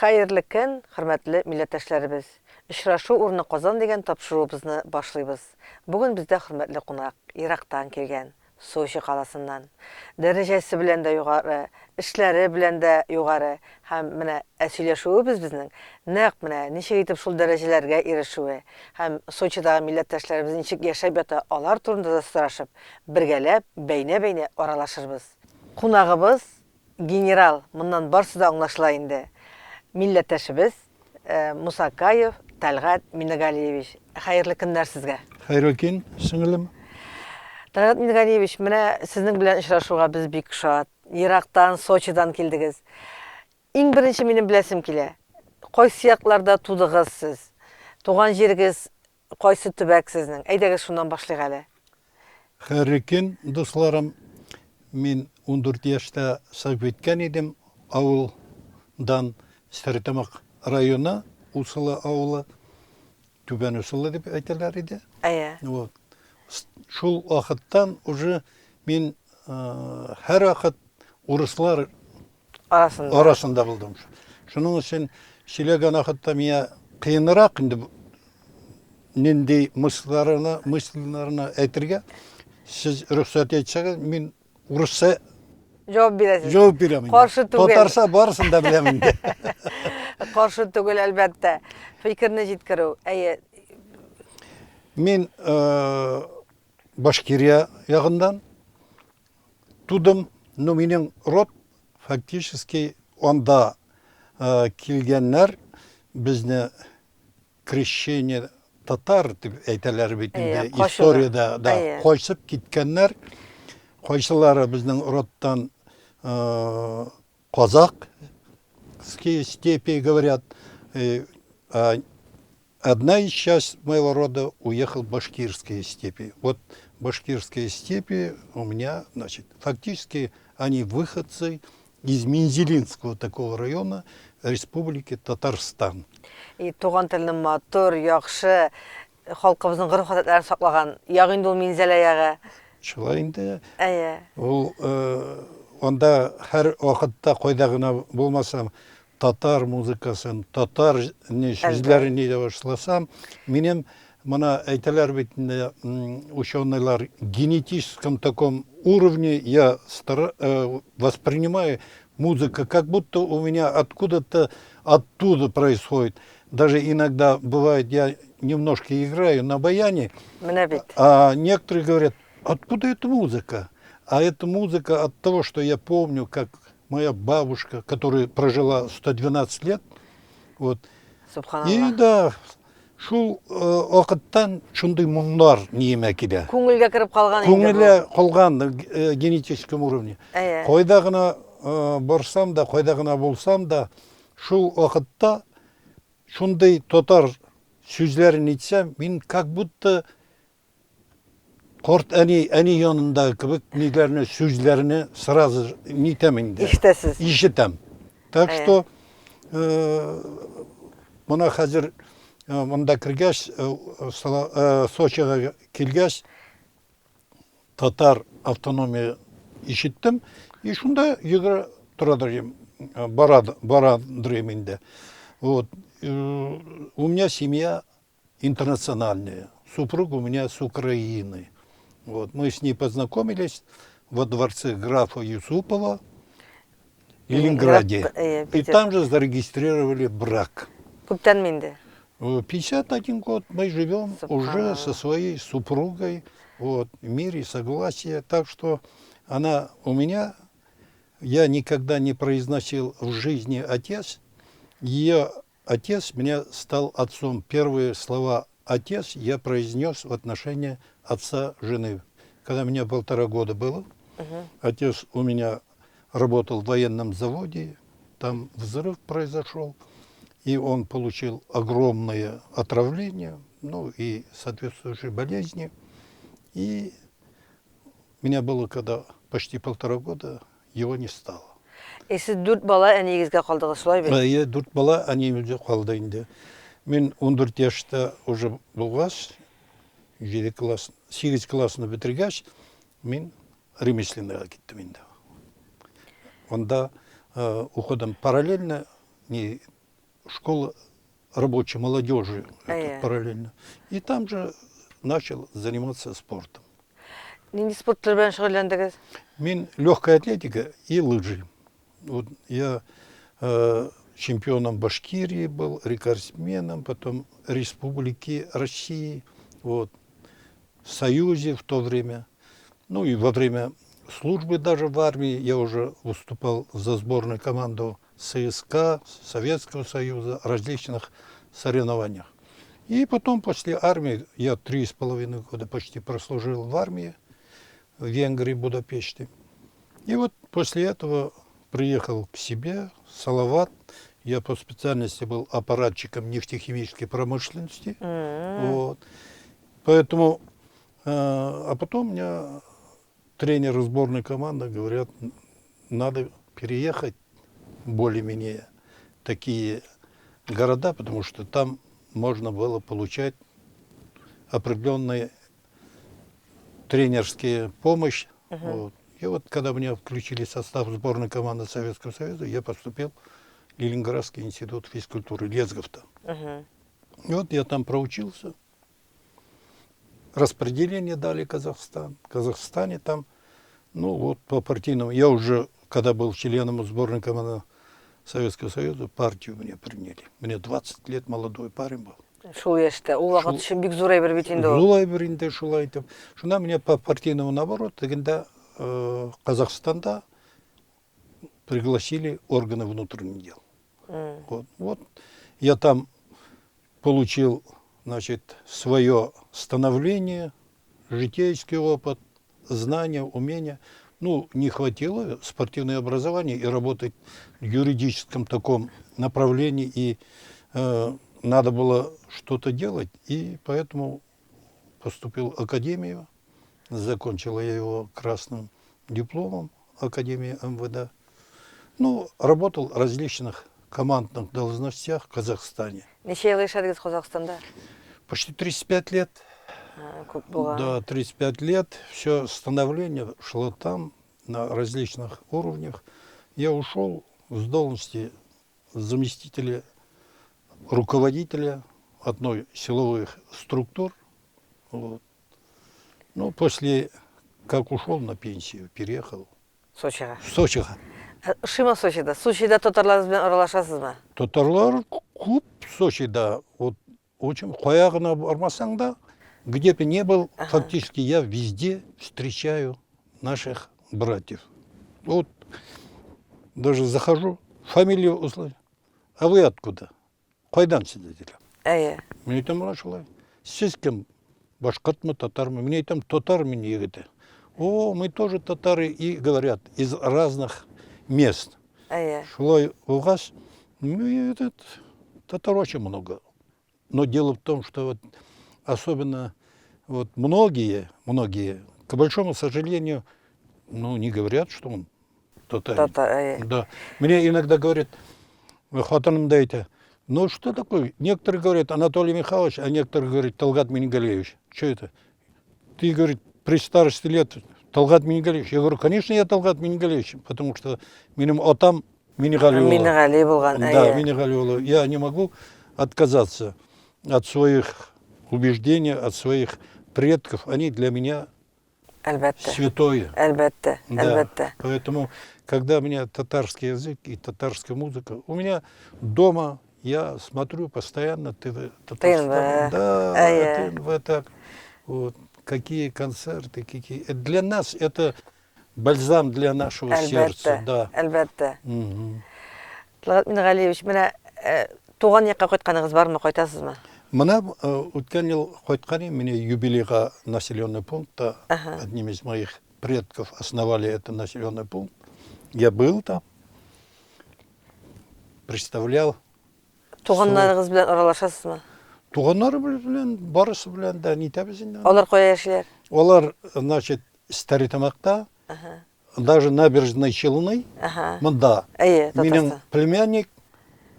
Хәерле көн, хөрмәтле милләттәшләребез! Очрашу урыны Казан дигән тапшыруыбызны башлыйбыз. Бүген бездә хөрмәтле кунак, ерактан килгән, Сочи каласыннан. Дәрәҗәсе белән дә югары, эшләре белән дә югары һәм менә ә сөйләшүебез безнең нәкъ менә ничек итеп шул дәрәҗәләргә ирешүе һәм Сочидагы милләттәшләребез ничек яшәп ята алар турында да сорашып, бергәләп, бәйнә-бәйнә аралашырбыз. Кунагыбыз, генерал, моннан барсы да аңлашыла инде, милләттәшебез Мусакаев Тәлгать Миннегалиевич. Хәерле көннәр сезгә! Хәерле көн, сеңелем! Тәлгать Миннегалиевич, менә сезнең белән очрашуга без бик шат. Ерактан, Сочидан килдегез. Иң беренче минем беләсем килә, кайсы якларда тудыгыз сез? Туган җирегез Кайсы төбәк сезнең? Әйдәгез шуннан башлыйк әле. Хәерле көн, дусларым. Мин 14 яшьтә чыгып киткән идем авылдан, Стәрлетамак районы, Усылы авылы, Түбән Усылы дип әйтәләр иде. Әйе. Вот. Шул вакыттан уже мин һәрвакыт урыслар арасында арасында булдым. Шуның өчен сөйләгән вакытта миңа кыенрак инде нинди мысларына, мысльларына әйтергә. Сез рөхсәт итсәгез, мин урысча җавап бирәсез. Җавап бирәм. Каршы түгел. Татарча барысын да беләм инде. Каршы түгел, әлбәттә. Фикерне җиткерү. Әйе. Мин э, Башкирия ягыннан Тудым, но минем род фактически анда килгәннәр безне крещение татар дип әйтәләр бит инде историядә да качып киткәннәр. Кайсылары безнең родтан казакские степи говорят, Одна из часть моего рода уехал в башкирские степи. Вот башкирские степи у меня, значит, фактически они выходцы из Мензелинского такого района Республики Татарстан. И туган телне матур, яхшы, халкыбызның гореф-гадәтләрен саклаган як инде ул Минзәлә ягы. Шулай инде. Әйе. Ул анда һәр вакытта кайда гына булмасам, татар музыкасын, татар ни сүзләрен ни башласам, минем мына әйтәләр бит инде ученыйлар, генетическом таком уровне я воспринимаю музыка, как будто у меня откуда-то оттуда происходит. Даже иногда бывает, я немножко играю на баяне, Менә бит. а некоторые говорят, откуда эта музыка? А эта музыка от того, что я помню, как моя бабушка, которая прожила 112 лет, вот. Субханалла. И да, шул э, вакыттан шундый моңнар ниемә килә. Күңелгә кереп калган инде. Күңелгә калган э, генетическом уровне. Кайда гына э, барсам да, кайда гына булсам да, шул вакытта шундый татар сүзләрен әйтсәм, мин как будто Карт әни, әни янында кебек ниләрне, сүзләрне сразу нитәм инде. Ишетәсез. Ишетәм. Так что э, мына хәзер э, монда кергәч, э, Сочига килгәч, татар автономия ишеттем. И шунда йөгерә торадыр, бара, барадыр инде. Вот. У меня семья интернациональная. Супруга у меня с Украины. Вот. Мы с ней познакомились во дворце графа Юсупова в Ленинграде. И там же зарегистрировали брак. Күптәнме инде? 51 год мы живем уже со своей супругой вот, в мире, согласие. Так что она у меня, я никогда не произносил в жизни отец. Ее отец меня стал отцом. Первые слова «отец» я произнес в отношении отца жены. Когда мне полтора года было, угу. отец у меня работал в военном заводе, там взрыв произошел, и он получил огромное отравление, ну и соответствующие болезни. И меня было когда почти полтора года, его не стало. Ә сез дүрт бала әниегезгә калдыгыз, шулай бит? Әйе, дүрт бала әниемезгә калды инде. Мин 14 яшьтә уже булгач, 7 класс, 8 классны бетергәч, мин ремесленныйга киттем инде. Анда э, укыдым параллельно, не школа рабочей молодежи Әйе. параллельно. И там же начал заниматься спортом. Нинди спорт төре белән шөгыльләндегез? Мин легкая атлетика и лыжи. Вот я чемпионом Башкирии был, рекордсменом, потом Республики России, вот, в Союзе в то время. Ну и во время службы даже в армии я уже выступал за сборную команду ЦСКА, Советского Союза, различных соревнованиях. И потом после армии, я 3,5 года почти прослужил в армии, в Венгрии, Будапеште. И вот после этого приехал к себе, Салават. Я по специальности был аппаратчиком нефтехимической промышленности. Вот. Поэтому, а потом меня тренеры сборной команды говорят, надо переехать более-менее такие города, потому что там можно было получать определенные тренерские помощь. Вот. И вот когда меня включили в состав сборной команды Советского Союза, я поступил в Ленинградский институт физкультуры Лесгафта. И вот я там проучился. Распределение дали Казахстан. В Казахстане там, ну вот по партийному, я уже, когда был членом сборной команды Советского Союза, партию мне приняли. Мне 20 лет, молодой парень был. Шул яшьтә, ул вакыт өчен бик зур әйбер бит инде ул. Зур әйбер инде шулай итеп. Шунда мне по партийному наоборот, тегендә Казахстанда пригласили органы внутренних дел. Вот, вот я там получил, значит, свое становление, житейский опыт, знания, умения. Ну, не хватило спортивное образование и работать в юридическом таком направлении, и надо было что-то делать, и поэтому поступил в академию, закончил я его красным дипломом Академии МВД. Ну, работал в различных командных должностях в Казахстане. Ничә ел яшәдегез Казахстанда? Почти 35 лет. А, күп булган. Да, 35 лет. Все становление шло там, на различных уровнях. Я ушел с должности заместителя руководителя одной силовых структур. Вот. Ну, после, как ушел на пенсию, переехал Сочига. в Сочига. Ошыймы Сочида? Сочида татарлар белән аралашасызмы? Татарлар күп Сочида. Вот очень кая гына бармасаң да, где бы ни был, фактически я везде встречаю наших братьев. Вот даже захожу, фамилию услышал. А вы откуда? Кайдан сез диләр. Әйе. Мин әйтәм, менә шулай. Сез кем? Башкортмы, татармы? Мин әйтәм, татар мин егете. О, мы тоже татары, и говорят, из разных мест. Әйе. Шулай булгач, ну и этот, татар очень много. Но дело в том, что вот особенно вот многие, многие, к большому сожалению, ну, не говорят, что он татарин. Татар, әйе. Да. Мне иногда говорят, хатыным да әйтә, ну что такое? Некоторые говорят Анатолий Михайлович, а некоторые говорят Талгат Минигалеевич. Что это? Ты, говорит, при старости лет Талгат Минигалеевич. Я говорю, конечно, я Талгат Минигалеевич, потому что минем атам Минигали улы. Минигали булган, Да, әйе. Минигали улы. Я не могу отказаться от своих убеждений, от своих предков. Они для меня Әлбәттә. святое. Әлбәттә, Да. әлбәттә. Поэтому, когда у меня татарский язык и татарская музыка, у меня дома я смотрю постоянно ТВ Татарстан. ТНВ. Да, Әйе. ТНВ так. Вот. Какие концерты, какие. Для нас это бальзам для нашего сердца. Әлбәттә. Да. Әлбәттә. Мгм. Талгат Мингалиевич, менә туган якка кайтканыгыз бармы, кайтасызмы? Менә үткән ел кайткан идем, мине юбилейга населенный пунктта одним из моих предков основали этот населенный пункт. Я был там, представлял. Туганнарыгыз белән аралашасызмы? Туганнары белән, барысы белән дә нитәбез инде. Алар кая яшиләр? Алар, значит, Стәритамакта, даже Набережной Челны, монда. Әйе, Минем Татарстан. племянник,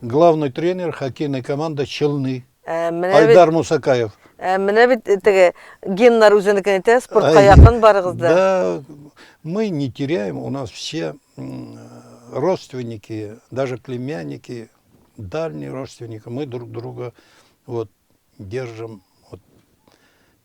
главный тренер хоккейной команды Челны, Менә бит, Айдар Мусакаев. Менә бит теге геннар үзенекен әйтә, спортка Ай, якын барыгыз да. Да, мы не теряем, у нас все родственники, даже племянники. Дальние родственники, мы друг друга вот держим вот,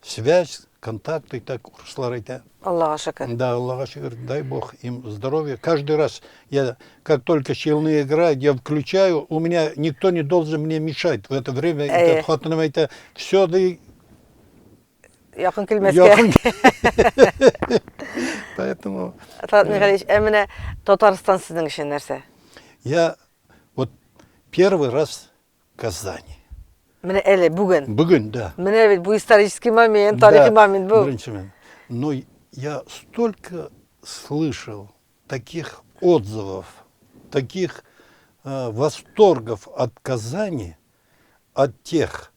связь, контакты, так урыслар әйтә. Аллага шөкер. Да, Аллага шөкер, дай Бог им здоровья. Каждый раз я, как только Челны играют, я включаю, у меня никто не должен мне мешать. В это время этот хатыным әйтә, все, да Якын килмәскә. Якын. Поэтому... Талант Михайлович, ә менә Татарстан сезнең өчен нәрсә? Я вот первый раз в Казани. Менә әле бүген. Бүген, да. Менә бит бу исторический момент, тарихи момент бу. Беренче момент. Но я столько слышал таких отзывов, таких восторгов от Казани, от тех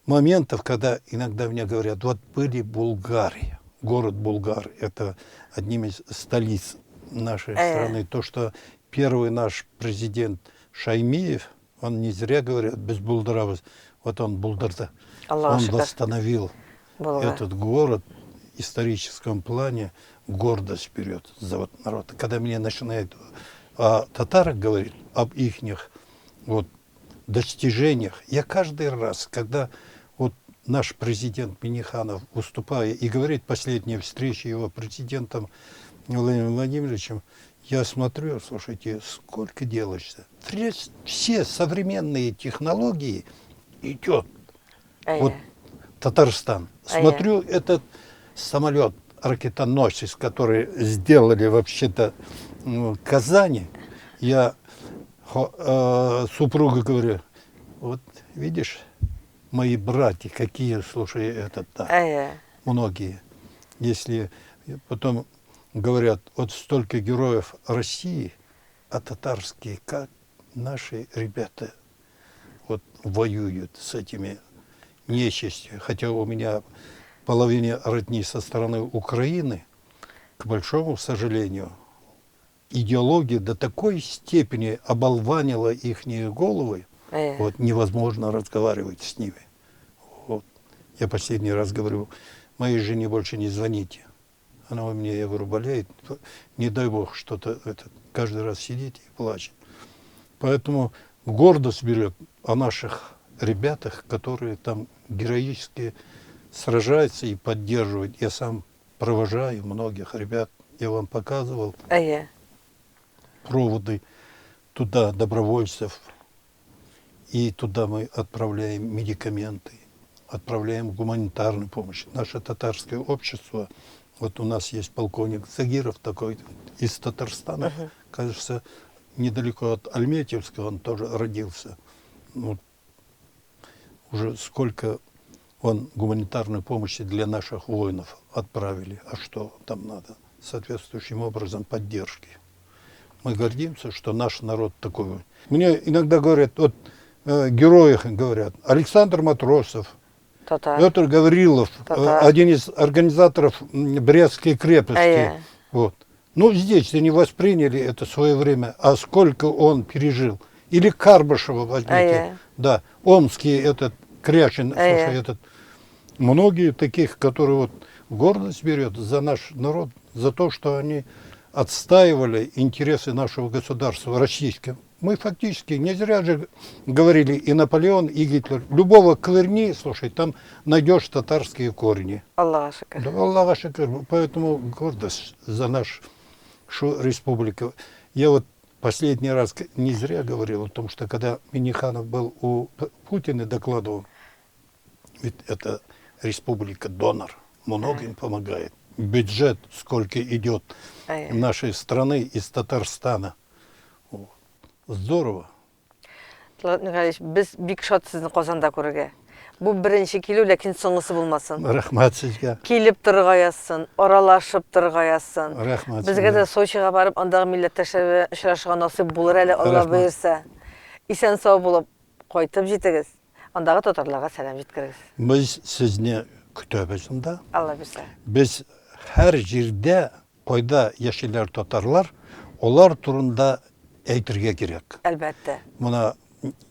моментов, когда иногда мне говорят, вот были Булгары, город Булгар, это одним из столиц нашей страны. То, что первый наш президент Шаймиев, он не зря говорит, без булдырабыз, вот он булдырды. Аллаһ Он шөкер. восстановил Булгар. этот город в историческом плане, гордость берет за вот народ. Когда мне начинают о татарах говорить, об ихних вот достижениях, я каждый раз, когда вот наш президент Миниханов, выступая и говорит последняя встреча его президентом Владимиром Владимировичем, я смотрю, слушайте, сколько делается. Все современные технологии идет. Вот Татарстан. Смотрю этот самолет, ракетоносец, который сделали вообще-то в Казани, я супругу говорю, вот видишь, мои братья, какие, слушай, этот, да, многие. Если потом говорят, вот столько героев России, а татарские, как наши ребята вот воюют с этими нечистью. Хотя у меня половина родни со стороны Украины, к большому сожалению, идеология до такой степени оболванила ихние головы, вот невозможно разговаривать с ними. Вот. Я последний раз говорю, моей жене больше не звоните. Она у меня, я говорю, болеет, не дай бог что-то, это, каждый раз сидит и плачет. Поэтому гордость берет о наших ребятах, которые там героически сражаются и поддерживают. Я сам провожаю многих ребят, я вам показывал проводы туда добровольцев, и туда мы отправляем медикаменты, отправляем гуманитарную помощь. Наше татарское общество, вот у нас есть полковник Загиров такой из Татарстана, кажется, недалеко от Альметьевска он тоже родился. Ну, уже сколько он гуманитарной помощи для наших воинов отправили, а что там надо? Соответствующим образом поддержки. Мы гордимся, что наш народ такой. Мне иногда говорят, вот героях говорят, Александр Матросов, Татар. Петр Гаврилов, Татар. один из организаторов Брестской крепости. Вот. Ну, здесь они восприняли это в свое время, а сколько он пережил. Или Карбышева возьмите. Да, омский этот, Крячин, слушай, этот. Многие таких, которые вот гордость берет за наш народ, за то, что они отстаивали интересы нашего государства российского. Мы фактически не зря же говорили и Наполеон, и Гитлер. Любого ковырни, слушай, там найдешь татарские корни. Аллаһ шөкер. Да, Аллаһ шөкер. Поэтому гордость за нашу республику. Я вот последний раз не зря говорил о том, что когда Миниханов был у Путина, докладывал, ведь это республика-донор, многим помогает. Бюджет сколько идет нашей страны из Татарстана. Вот. Здорово. Талгат Михайлович, без бик шат сезне Казанда күрергә. Бу беренче килү, ләкин соңгысы булмасын. Рәхмәт сезгә. Килеп торырга язсын, аралашып торырга язсын. Рәхмәт Безгә дә сезгә. Сочига барып, андагы милләттәшләр белән очрашырга насыйп булыр әле, Алла Рәхмәт. боерса. Исән сау булып кайтып җитегез. Андагы татарларга сәлам җиткерегез. Без сезне көтәбез анда. Алла бирсә. Без һәр җирдә, кайда яшиләр татарлар, алар турында әйтергә кирәк. Әлбәттә. Мона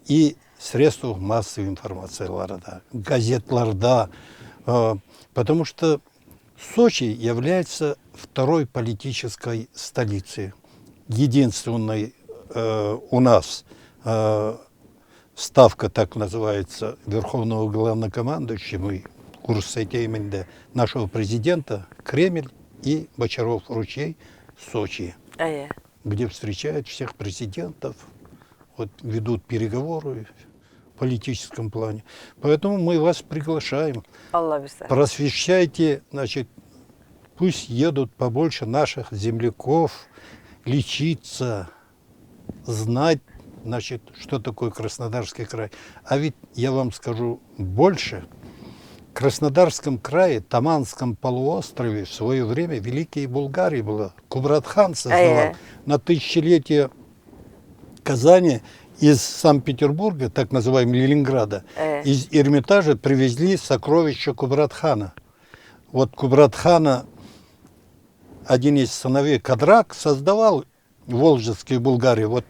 и средства массовой информацияларда, газетларда, потому что Сочи является второй политической столицей, единственной у нас. ставка, так называется, Верховного Главнокомандующего, мы курс именно нашего президента, Кремль и Бочаров ручей, Сочи, Әйе. где встречают всех президентов, вот ведут переговоры в политическом плане. Поэтому мы вас приглашаем. Алла бирсә. Просвещайте, значит, пусть едут побольше наших земляков лечиться, знать, значит, что такое Краснодарский край. А ведь я вам скажу больше. В Краснодарском крае, Таманском полуострове в свое время Великие Булгарии было. Кубрат-хан создавал Э. на тысячелетие Казани из Санкт-Петербурга, так называемого Ленинграда, из Эрмитажа привезли сокровища Кубрат-хана. Вот Кубрат-хана, один из сыновей Кадрак, создавал Волжскую Булгарию, вот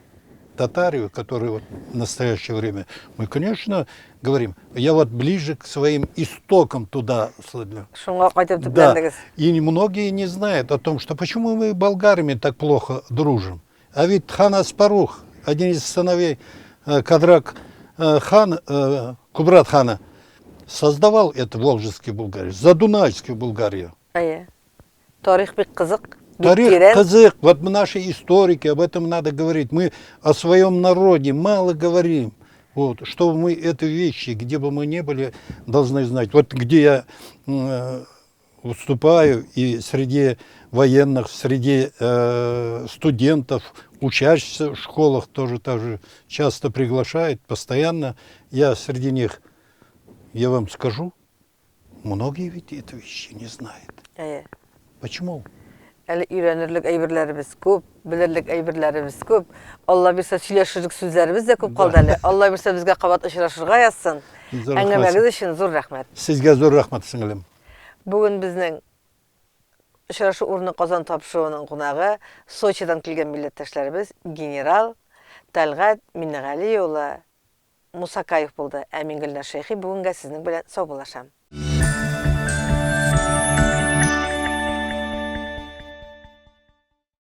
Татарию, которую вот в настоящее время мы, конечно, говорим. Я вот ближе к своим истокам туда смотрю. Шуңа кайтып Да. төпләндегез. И многие не знают о том, что почему мы болгарами так плохо дружим. А ведь хан Аспарух, один из сыновей Кадрак хан, Кубрат хана, создавал это Волжскую Булгарию, Задунайскую Булгарию. Әйе. Тарих бик кызык, бик Тарих тирән. кызык. Вот мы наши историки, об этом надо говорить. Мы о своем народе мало говорим. Вот, чтобы мы эти вещи, где бы мы ни были, должны знать. Вот где я выступаю и среди военных, среди студентов, учащихся в школах тоже, тоже часто приглашают, постоянно. Я среди них, я вам скажу, многие ведь эти вещи не знают. Әйе. Почему? Әле өйрәнерлек әйберләребез күп, белерлек әйберләребез күп. Алла бирсә, сөйләшерлек сүзләребез дә күп калды әле. Алла бирсә, безгә кабат очрашырга язсын. Зур рәхмәт. Әңгәмәгез өчен зур рәхмәт. Сезгә зур рәхмәт, сеңелем. Бүген безнең очрашу урыны Казан тапшыруының кунагы Сочидан килгән милләттәшләребез генерал Тәлгать Миннегали улы Мусакаев булды. Ә мин Гөлнар Шәйхи бүгенгә сезнең белән саубуллашам.